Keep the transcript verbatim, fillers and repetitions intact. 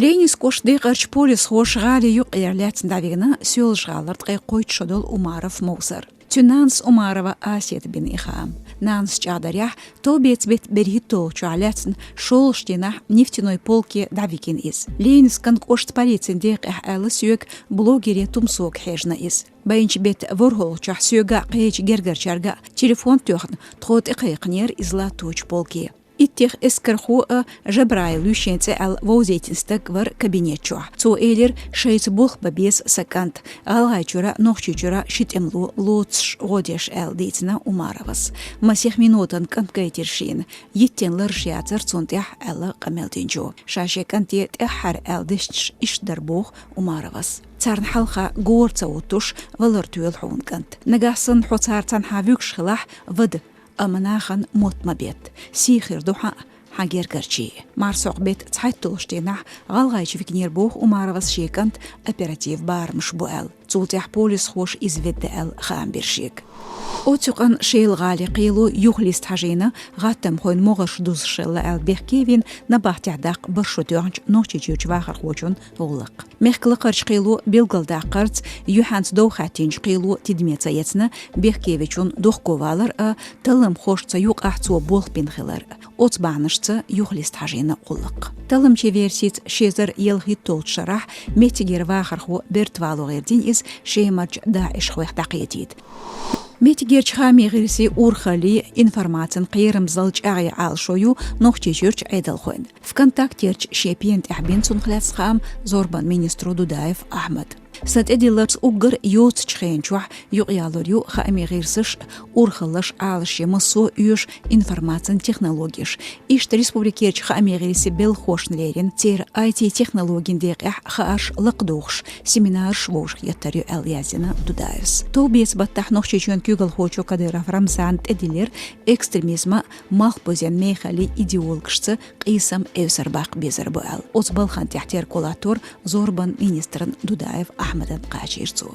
Ленинск кӀоштан декъарча полисхоша гӀали юкъера лаьцна дӀавигна Соьлжа-ГӀалара ткъе кхойтта шо долу Умаров Мовсар. Цуьнан нанас Умарова Асета бина и хаам. Нанас чӀагӀдарехь, товбеца беттан берхӀитталгӀачохь лаьцна шолгӀачу дийнахь нефтяной полке дӀавигина иза. Ленинскан кӀоштан полицин декъехь аьлла соьга, блогере Тумсога хьежна иза. Баьхначу беттан ворхӀалгӀачохь соьга а, кхечу гергарчаьрга а телефон тоьхна, тхо тӀекхайкхинера иза латточу полке. Иттех эскархо а, Жабраил ю шен цӀе аьлла вовзийтина стаг вара кабинет чохь. Цо элира, шайца болх бан беза сан кӀанта, ГӀалгӀайчуьра а, Нохчийчуьра а ши тӀемало лоцуш гӀо деш, аьлла дийцина Умаровас. Масех минотан кӀант гайтира шена, йиттина лараш яцара цунна тӀехь, аьлла къамел динчо. Ша шен кӀанте тӀаьххьара аьлла дешнаш иштта дара боху Умаровас. Царна хьалха гора ца хӀуттуш, валар тоьлу хьуна кӀант. Нагахь санна хьо цара цхьанхьа вуьгуш хилахь, вада, амма нахана мотт ма бетта. Сий хир ду хьан а, хьан гергарчий а. Марсхьокху беттан цхьайтталгӀачу дийнахь ГӀалгӀайчу вигнера боху Умаровас шен кӀант оператив барамаш бу аьлла. Цул тӀаьхьа полисхоша иза ведда аьлла хаам бира шега. Оццу юкъанна Шела-ГӀали кхело юхалиста хьажийна, гӀаттамхойн могӀарш дузуш хилла аьлла бехке а вина, набахтехь даккха бархӀ шо тоьхначу Нохчийчуьрчу вахархочун гӀуллакх. Мехкан лакхарчу кхело билгалдаккхарца, юьхьанца дов хаьттинчу кхело тидаме ца эцна бехкевечун дохковалар а, талламхошца юкъахь цо болх бина хилар а. Оцу бахьанашца юхалиста хьажийна гӀуллакх. Талламчийн версица, ши эзар ялхитталгӀачу шарахь меттигера вахархо бертваларх гӀиртина иза, Шемарчу ДАИШ-хойх дӀакхетийта. Меттигерчу хаамийн гӀирсийн урхаллин, информацин кхерамзаллин чӀагӀъян Ӏалашо ю Нохчийчуьрчу Ӏедалхойн. ВКонтактерчу шен пена тӀехь бина цунах лаьцна хаам зорбанан министро Дудаев Ахьмада. Сан тӀедилларца уггар йоцучу хенан чохь юкъаялур ю хаамийн гӀирсаш, урхаллаш Ӏалашъян массо а оьшу информацин технологеш. Иштта республикерчу хаамийн гӀирсийн белхахошна лерина церан ай ти-технологийн декъехь хаарш лакхадохуш семинарш вовшахъеттар ю, аьлла яздина Дудаевс. Товбеца баттахь Нохчийчоьнан куьйгалхочо Кадыров Рамзана тӀедиллира экстремизман, малхбузен мехаллин идеологашца къийсам эвсарбаккха безар бу аьлла. Оцу балхана тӀехь терго латтор зорбанан министрна Дудаев Ахьмадна, кхачийра цо.